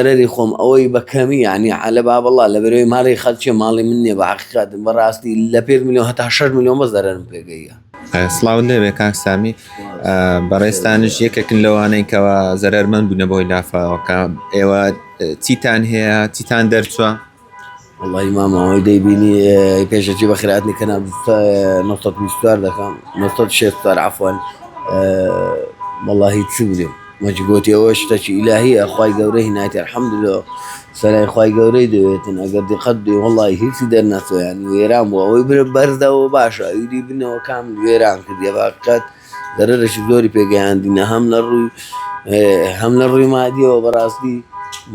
زەرەری خۆم ئەوەی بە کەمی یعنی عەلە بابەڵا لە بەرەوەی ماڵی خەلکیە ماڵی من نییە بە حەقیقەت بەڕاستی لە پێنج ملیۆن هەتا شەش ملیۆن بەس زەرەرم پێگەیە. سڵاوت لێبێ کاک سامی بەڕێزتانش یەکێکن لەوانەی کەوا زەرەرمەند بوونە بۆی لافاوەکە ئێوە چیتان هەیە چیتان دەرچوە؟ وەڵی مامە ئەوەی دەیبینی پێشەکی بە خێراتنی کەناڵ 924 دەکەم 964 عفوان وەڵی چ بلێم مەجی گۆتی ئەوە شتەکی ئیلاهیە خوای گەورە هینایەتی الحمدلله سەرای خوای گەورەی دەوێتن ئەگەر دیقەت بدەی وەڵی هیچی دەرنەچوە یانی وێران بووە ئەوەی برە بەرزەوە باشە ئەوی بنەوە کام وێران کردیە باقەت زەرەرێکی زۆری پێگەیاندینە هەم لە ڕووی هەم لە ڕووی مادیەوە بەڕاستی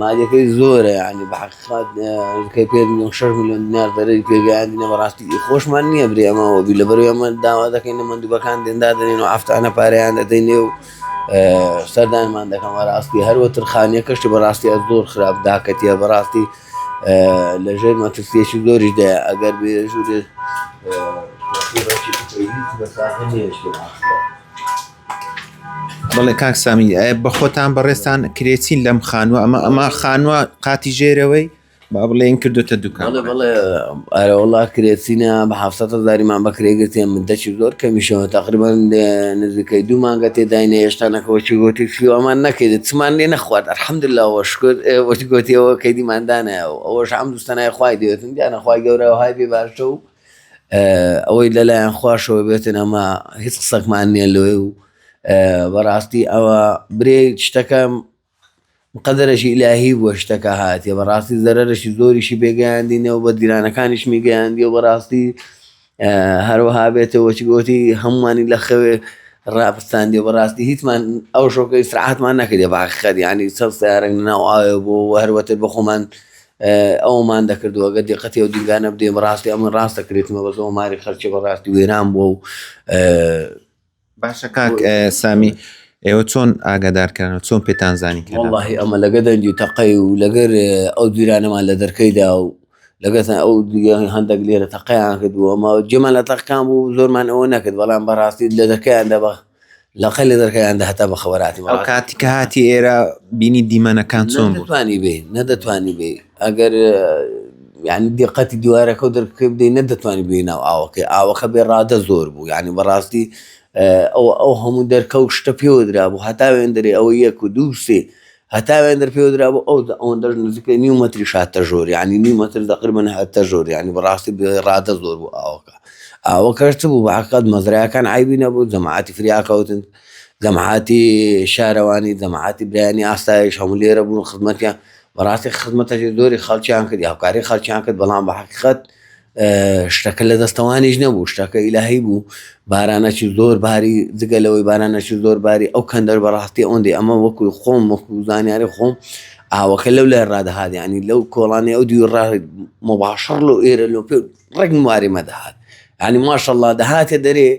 مادیەکەی زۆرە یعنی بە حقیقەت کە پێ میلیۆن 6 میلیۆن دینار زەرەری پێگەیاندینە بەڕاستی خۆشمان نییە برێ ئەمەوە بی لەبەر ئەمە داوا دەکەین لە مەندوبەکان دێندا دەنێن و هەفتانە پارەیان دەدەینێ و سەردانمان دەکەم بەڕاستی هەروەتر خانیەکەشتی بەڕاستی ئە زۆر خراپ داکەتیە بەڕاستی لە ژێر مەترسیەکی زۆریش دایە ئەگەر بێ ژوورێ بەڵێ کاک سامی بە خۆتان بەڕێزتان کرێچین لەم خانووە ئەمە ئەمە خانووە قاتی ژێرەوەی با بڵێین کردوتە دوکان. بەڵێ بەڵێ ئەرە وەڵا کرێچینە بە حەفسەد هەزاریمان بە کرێ گرتێ مدەکی زۆر کەمیشەوە تەقریبەن نزیکەی دوو مانگە تێداینە هێشتا نەکەوە چی گۆتی چی ئەمان نەکەیت چمان لێ نەخوارد الحمدلله وەشکر وەچ گۆتیەوە کەیدیمان دانایەوە ئەوەش حەمد و سەنای خوای دەوێتن دیانە خوای گەورە های پێ باشە و ئەوەی لەلایەن خواشەوە بێتن ئەمە هیچ قسەکمان نییە لۆی و بەڕاستی ئەوە برێ شتەکەم قەدەرەکی ئیلاهی بووە شتەکە هاتیە بەڕاستی زەرەرەکی زۆریشی پێگەیاندینەوە بە جیرانەکانیشمی گەیاندیەوە بەڕاستی هەروەها بێتەوە چی گوتی هەمووانی لە خەوێ ڕاپستاندی بەڕاستی هیچمان ئەو شۆکە ئیسراحەتمان نەکردی بە حەقیقەت یعنی چەند سیارێک ناو ئاوێ بوو و هەروەتر بە خۆمان ئەومان دەکردووە گە دیقەتی ئەو دیگانە بدەین بەڕاستی ئەمن ڕاستە کرێتمە بەس ئەو ماری خەرچی بەڕاستی وێران بووە و باشە کاک سامی ئێوە چۆن ئاگادارکران و چۆن پێتان زانی کە وەڵاهی ئەمە لەگە دەنگی تەقەی و لەگەر ئەو جیرانەمان لە دەرکەیدا و لەگەر ئەو هەندێک لێرە تەقەیان کرد و ئەمە جێمان لە تەقەکان بوو زۆرمان ئەوە نەکرد بەڵام بەڕاستی لە دەرکەیاندا بە لەقە لە دەرکەیاندا هەتا بە خەوەراتی ئەو کاتی کە هاتی ئێرە بینی دیمەنەکان چۆن بوو نەدەتوانی بێ نەدەتوانی بێ ئەگەر یعنی دیقەتی دیوارەکە و دەرکەی بدەی نەدەتوانی بێ ناو ئاوەکەی ئاوەکە بێ ڕادە زۆر بوو یعنی بەڕاستی ئەو ئەو هەموو دەرکە و شتە پێوە درابوو هەتا وێندرێ ئەوە یەک و دوو سێ هەتا وێندر پێوە درابوو ئەو ئەوەندەش نزیکەی نیو مەتریش هاتە ژۆر یعنی نیو مەتر تقریبا هاتە ژۆر یعنی بەڕاستی بێ ڕادە زۆر بوو ئاوەکە ئاوەکەش چ بوو بە حەقیقەت مەزرایەکان عەیبی نەبوو جەماعەتی فریا کەوتن جەماعەتی شارەوانی جەماعەتی برایانی ئاسایش هەموو لێرە بوون خزمەتیان بەڕاستی خزمەتەکی زۆری خەڵکیان کرد هاوکاری خەڵکیان کرد بەڵام بە حەقیقەت شتەکە لە دەستەوانیش نەبوو شتەکە ئیلاهی بوو بارانەکی زۆر باری جگە لەوەی بارانەکی زۆر باری ئەو کەندەر بەڕاستی ئەوەندەی ئەمە وەکو خۆم وەکو زانیاری خۆم ئاوەکە لەو لای ڕادەهات ینی لەو کۆڵانی ئەو دوی ڕا مباشڕ لەو ئێرە لەو پێ ڕێک مواری مەدەهات ینی ماشەڵڵا دەهاتە دەرێ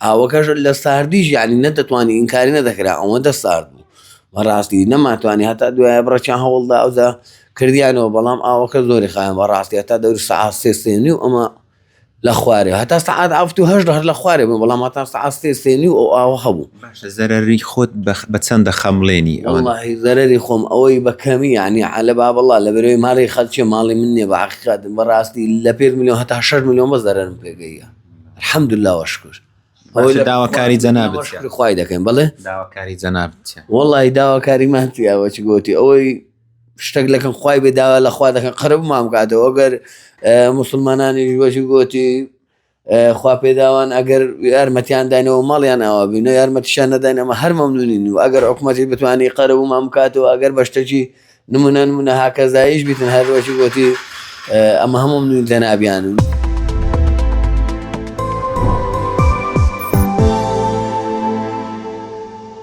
ئاوەکەش لە ساردیش یعنی نەدەتوانی ئینکاری نەدەکرا ئەوەندە سارد بوو بەڕاستی نەماتوانی هەتا دوایە بڕەکیان هەوڵدا ئەوجا کردیانەوە بەڵام ئاوەکە زۆری خایان بەڕاستی هەتا دەوری سەعات سێ سێ نیو ئەمە لە خوارێ هەتا سەعات حەفت و هەشت هەر لە خوارێ بوو بەڵام هەتا سەعات سێ سێ نیو ئەو ئاوە هەبوو. باشە زەرەری خۆت بە چەند دەخەمڵێنی ئەوەندە؟ وەڵاهی زەرەری خۆم ئەوەی بە کەمی یانی عەلە بابەڵا لەبەرەوەی ماڵی خەڵکیە ماڵی من نیە بە حەقیقەت بەڕاستی لە پێنج ملیۆن هەتا شەش ملیۆن بەس زەرەرم پێگەیە الحمدللە وەشکر. باشە داواکاری جەنابت چیە؟ شکری خوای دەکەین بەڵێ داواکاری جەنابت چیە؟ وەڵی داواکاریمان چیە وەچ گۆتی ئەوەی شتێک لەکەن خوای بێ داوا لە خوا دەکەن قەرەبوومان بکاتەوە ئەگەر موسڵمانانی وەچ گۆتی خوا پێداوان ئەگەر یارمەتیان داینەوە ماڵیان ئاوا بینە یارمەتیشان نەداین ئەمە هەر مەمنونین و ئەگەر حکومەتی بتوانانی قەرەبوومان بکاتەوە ئەگەر بە شتێکی نمونە نمونە هاکەزاییش بیتن هەر وەچ گۆتی ئەمە هەموو ممنون جەنابیان.